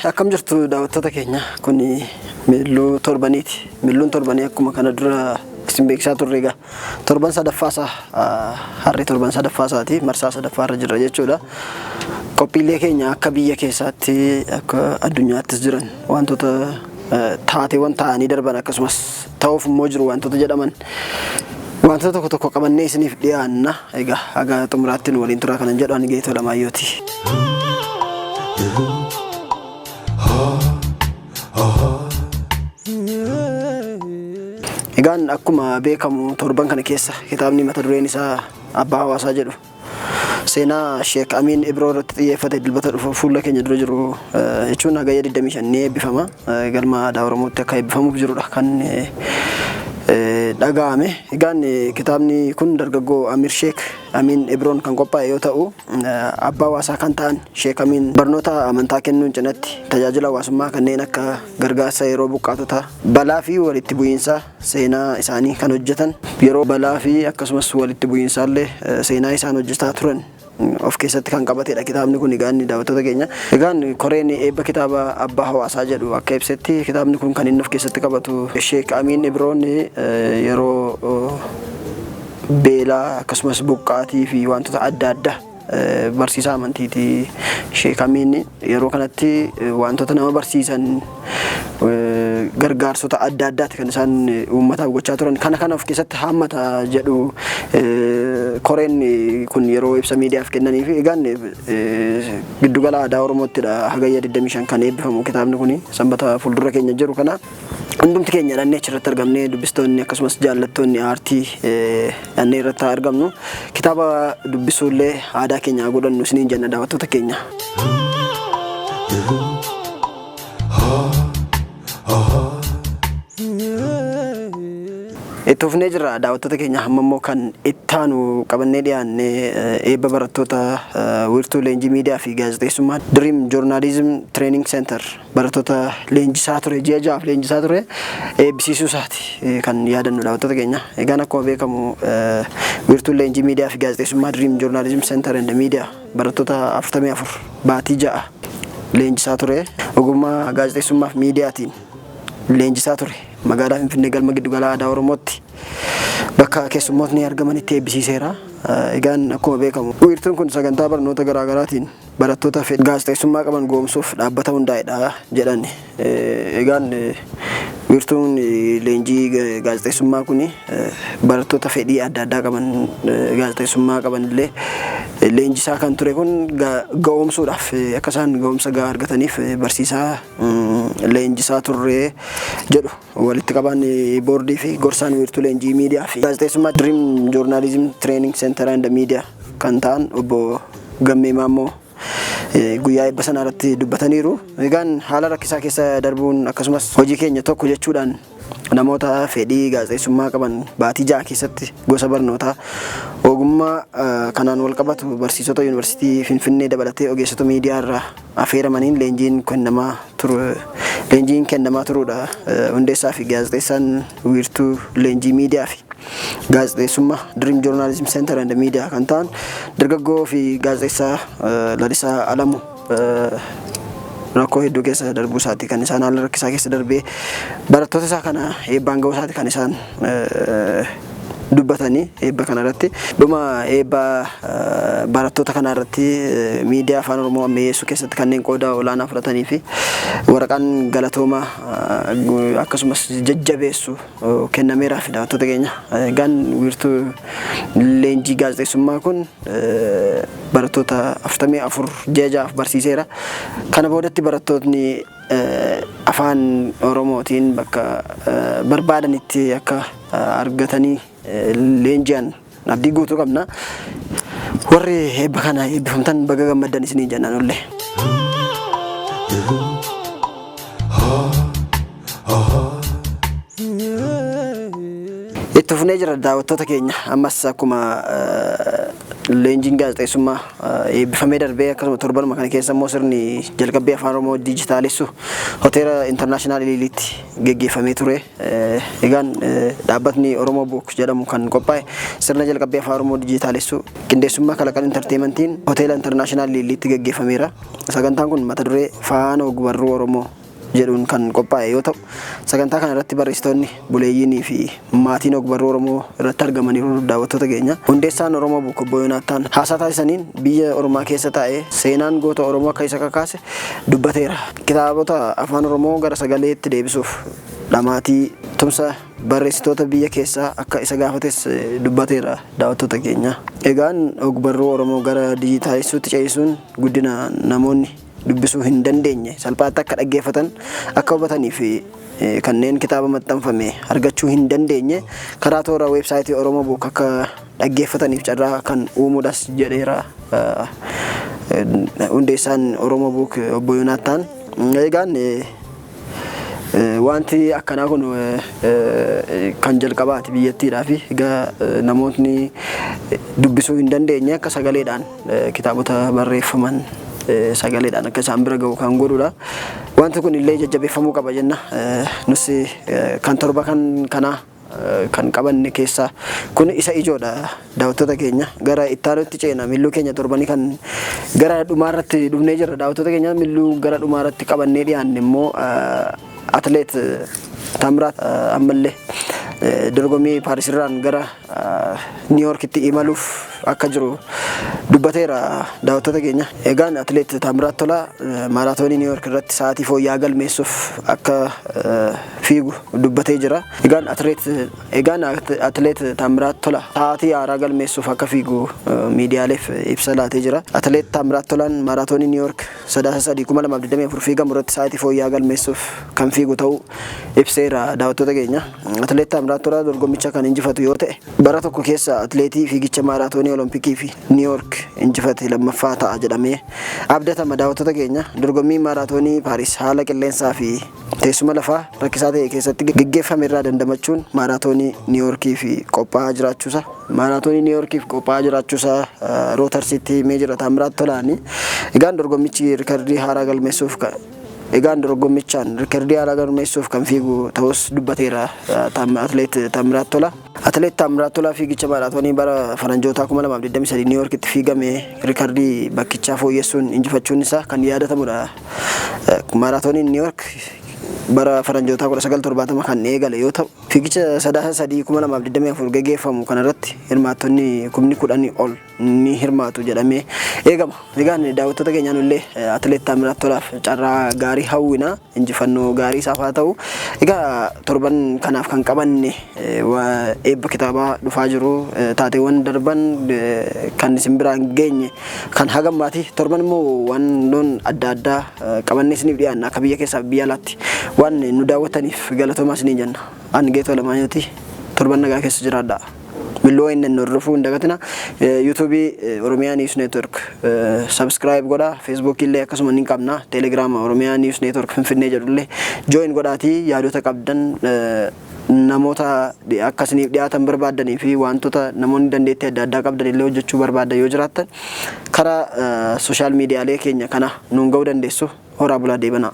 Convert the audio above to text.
Akkam jirtu daawwattoota keenya? Kun Milluu Torbaniiti. Milluun Torbanii akkuma kana dura isin beeksisaa turre egaa torban sadaffaa isaa, har'i torban sadaffaa isaati, marsaa sadaffaa irra jirra jechuudha. Qophiilee keenya akka biyya keessaatti akka addunyaattis jiran wantoota taateewwan ta'anii darban akkasumas ta'uuf immoo jiru wantoota jedhaman wantoota tokko tokko qabannee isiniif dhiyaanna. Egaa haga xumuraatti nu waliin turaa kanan jedhu ani Geetoo Lamaayyooti. Egaan akkuma beekamu torban kana keessa kitaabni mata dureen isaa Abbaa Hawaasaa jedhu seenaa Sheek Amiin Ibroo irratti xiyyeeffate Dilbata dhufu fuula keenya dura jiru jechuun Hagayya 25 ni eebbifama. Galma Aadaa Oromootti akka eebbifamuuf jirudha kan dhaga'ame. Egaan kitaabni kun dargaggoo Amir Sheek Amiin Ibroon kan qophaa'e yoo ta'u, abbaa hawaasaa kan ta'an Sheek Amiin barnoota amantaa kennuun cinatti tajaajila hawaasummaa kanneen akka gargaarsa yeroo buqqaatota balaa fi walitti bu'iinsaa seenaa isaanii kan hojjetan yeroo balaa fi akkasumas walitti bu'iinsaallee seenaa isaan hojjetaa turan of keessatti kan qabatedha kitaabni kun. Egaan daawwattoota keenya, egaan koreen eebba kitaaba Abbaa Hawaasaa jedhu akka ibsetti, kitaabni kun kan inni of keessatti qabatu Sheek Amiin Ibroon yeroo beelaa akkasumas buqqaatii fi wantoota adda addaa, barsiisaa amantiiti Sheek Amiin, yeroo kanatti wantoota nama barsiisan, gargaarsota adda addaati kan isaan uummataaf gochaa turan, kana kana of keessatti hammata jedhu koreen kun yeroo ibsa miidiyaaf kennanii fi egaan giddugala aadaa Oromoottidha Hagayya 25 kan eebbifamu kitaabni kun, Sanbata fuuldura keenya jiru kana. Hundumti keenya dhannee achirratti argamnee, dubbistoonni akkasumas jaallattoonni aartii dhannee irratti haa argamnu, kitaaba dubbisuullee aadaa keenya haa godhannu isiniin jenna, daawwattoota keenya. Itti fufnee jirra, daawwattoota keenya. Amma immoo kan ittaanu qabannee dhiyaanne eebba barattoota wiirtuu leenjii miidiyaa fi gaazexeessummaa Dream Journalism Training Center barattoota leenjisaa ture, ji'a 6f leenjisaa ture eebbisiisuu isaati kan yaadannu, daawwattoota keenya. Egaan akkuma beekamu wiirtuun leenjii miidiyaa fi gaazexeessummaa Dream Journalism Center and Media barattoota 44 baatii 6 leenjisaa ture. Ogummaa gaazexeessummaa fi miidiyaatiin leenjisaa ture. Magaalaa Finfinnee galma giddugala aadaa Oromootti bakka keessummootni argamanitti eebbisiiseera. Egaan akkuma beekamu wiirtuun kun sagantaa barnoota garaagaraatiin barattoota fedhii gaazexeessummaa qaban goomsuuf dhaabbata hundaa'edha jedhan. Egaan wiirtuun leenjii gaazexeessummaa kun barattoota fedhii adda addaa qaban, gaazexeessummaa qaban illee leenjisaa kan ture kun ga'oomsuudhaaf, akka isaan ga'oomsa gahaa argataniif barsiisaa leenjisaa turre jedhu walitti qabaan boordii fi gorsaan wiirtuu leenjii miidiyaa fi gaazexeessummaa Dream Journalism Training Center and Media kan ta'an obbo Gammee Maammoo guyyaa eebba sanaa irratti dubbataniiru. Egaan haala rakkisaa keessa darbuun akkasumas hojii keenya tokko jechuudhaan namoota fedhii gaazexeessummaa qaban baatii 6 keessatti gosa barnootaa ogummaa kanaan wal qabatu barsiisota Yuunivarsiitii Finfinnee dabalatee ogeessota miidiyaa irraa afeeramaniin leenjiin kennamaa turuudha. Hundeessaa fi gaazexeessaan wiirtuu leenjii miidiyaa fi gaazexeessummaa Dream Journalism Center and Media kan ta'an dargaggoo fi gaazexeessaa Lalisaa Alamu rakkoo hedduu keessa darbuu isaati kan isaan, haala rakkisaa keessa darbee barattoota isaa kana eebbaan ga'uu isaati kan isaan dubbatanii eebba kana irratti. Dhuma eebba barattoota kanaa irratti miidiyaa Afaan Oromoo ammayyeessuu keessatti kanneen qooda olaanaa fudhatanii fi waraqaan galatooma akkasumas jajjabeessu kennameeraa fi daawwattoota keenya. Egaan wiirtuu leenjii gaazexeessummaa kun barattoota 44 ji'a 6f barsiiseera. Kana boodatti barattootni Afaan Oromootiin bakka barbaadanitti akka argatanii leenji'an abdii guutuu qabna. Warri eebba kana eebbifamtan baga gammaddan isiniin jenna nullee. Itti fufnee jira, daawwattoota keenya. Ammas akkuma Leenjiin gaazexeessummaa eebbifamee darbee, akkasuma torbanuma kana keessa immoo sirni jalqabbii Afaan Oromoo dijitaalessu hoteela International Iliiliitti geggeeffamee ture. Egaan dhaabbatni Oromoo Book jedhamu kan qophaa'e sirna jalqabbii Afaan Oromoo dijitaalessu qindeessummaa Kalaqal Entertainmentiin hoteela International Iliiliitti geggeeffameera. Sagantaan kun mata duree "Faana Ogbarruu Oromoo" jedhuun kan qophaa'e yoo ta'u, sagantaa kana irratti barreessitoonni buleeyyiinii fi maatiin ogbarruu Oromoo irratti argamaniiru, daawwattoota keenya. Hundeessaan Oromoo Book obbo Yoonaataan haasaa taasisaniin biyya Oromaa keessa taa'ee seenaan goota Oromoo akka isa kakaase dubbateera. Kitaabota Afaan Oromoo gara sagaleetti deebisuuf dhamaatii tumsa barreessitoota biyya keessaa akka isa gaafates dubbateera, daawwattoota keenya. Egaan ogbarruu Oromoo gara dijitaalessuutti ce'isuun guddina namoonni dubbisuu hin dandeenye salphaatti akka dhaggeeffatan, akka hubatanii fi kanneen kitaaba maxxanfame argachuu hin dandeenye karaa toora weebsaayitii Oromoo Book akka dhaggeeffataniif carraa kan uumuudhas jedheera hundeessaan Oromoo Book obbo Yoonaataan. Egaan wanti akkanaa kun kan jalqabaati biyyattiidhaa fi egaa namootni dubbisuu hin dandeenye akka sagaleedhaan kitaabota barreeffaman sagaleedhaan akka isaan bira ga'u kan godhudha. Wanti kun illee jajjabeeffamuu qaba jenna. Nus kan torba kan kanaa kan qabanne keessaa kun isa ijoodha, daawwattoota keenya. Gara ittaanutti ceena. Milluu keenya torbanii kan gara dhumaarratti dhufnee jirra, daawwattoota keenya. Milluu gara dhumaarratti qabannee dhiyaanne immoo atleet Taamiraat ammallee dorgommii Paarisirraan gara Niiyorkitti imaluuf akka jiru dubbateera, daawwattoota keenya. Egaan atleet Taamiraat Tolaa maaraatoonii Niiyork irratti sa'aatii fooyya'aa galmeessuuf akka fiigu dubbatee jira. Egaan atleet Taamiraat Tolaa sa'aatii haaraa galmeessuuf akka fiigu miidiyaaleef ibsa laatee jira. Atleet Taamiraat Tolaan maaraatoonii Niiyork Sadaasa 3, 2024 fiigamu irratti sa'aatii fooyya'aa galmeessuuf kan fiigu ta'uu ibseera, daawwattoota keenya. Atleet Taamiraat Tolaa dorgommicha kan injifatu yoo ta'e, bara tokko keessa atleetii fiigicha maaraatoonii Olompikii fi Niiyork injifate lammaffaa ta'a jedhamee abdatama, daawwattoota keenya. Dorgommii maaraatoonii Paaris haala qilleensaa fi teessuma lafaa rakkisaa ta'e keessatti geggeeffame irraa dandamachuun maaraatoonii Niiyorkiif qophaa'aa jiraachuusaa Rootarsitti himee jira Taamiraat Tolaani. Egaan dorgommichaan riikardii haaraa galmeessuuf kan fiigu ta'us dubbateera atleet Taamiraat Tola. Atleet Taamiraat Tolaa fiigicha maaraatoonii bara faranjootaa 2023 Niiyorkitti fiigame riikardii bakkichaa fooyyessuun injifachuun isaa kan yaadatamudha. Maaraatooniin Niiyork bara faranjootaa 1970 kan eegale yoo ta'u, fiigicha Sadaasa 3, 2024 geggeeffamu kanarratti hirmaattonni 10,000 ol ni hirmaatu jedhamee eegama. Egaan daawwattoota keenyaan illee atleet Taamiraat Tolaaf carraa gaarii hawwina, injifannoo gaarii isaaf haa ta'u. Egaa torban kanaaf kan qabanne eebba kitaabaa dhufaa jiru, taateewwan darban kan isin biraan geenye kan hagammaati. Torban immoo waan loon adda addaa qabannee isiniif dhiyaanna, akka biyya keessaa fi biyya alaatti waan nu daawwattaniif galatoomaa isiniin jenna. Ani Geetoo Alamaayyootii, torban nagaa keessa jiraadha. Milloo inni hordofuu hin dagatina. Yuutuubii Oromiyaa News Network subscribe godha. Feesbuukii illee akkasuma ni qabna. Teelegiraama Oromiyaa News Network Finfinnee jedhullee join godhaatii yaadota qabdan, namoota akka isiniif dhiyaatan barbaaddanii fi wantoota namoonni dandeettii adda addaa qabdan illee hojjechuu barbaadan yoo jiraattan karaa social miidiyaalee keenya kana nuun ga'uu dandeessu. Horaa bulaa, deebanaa.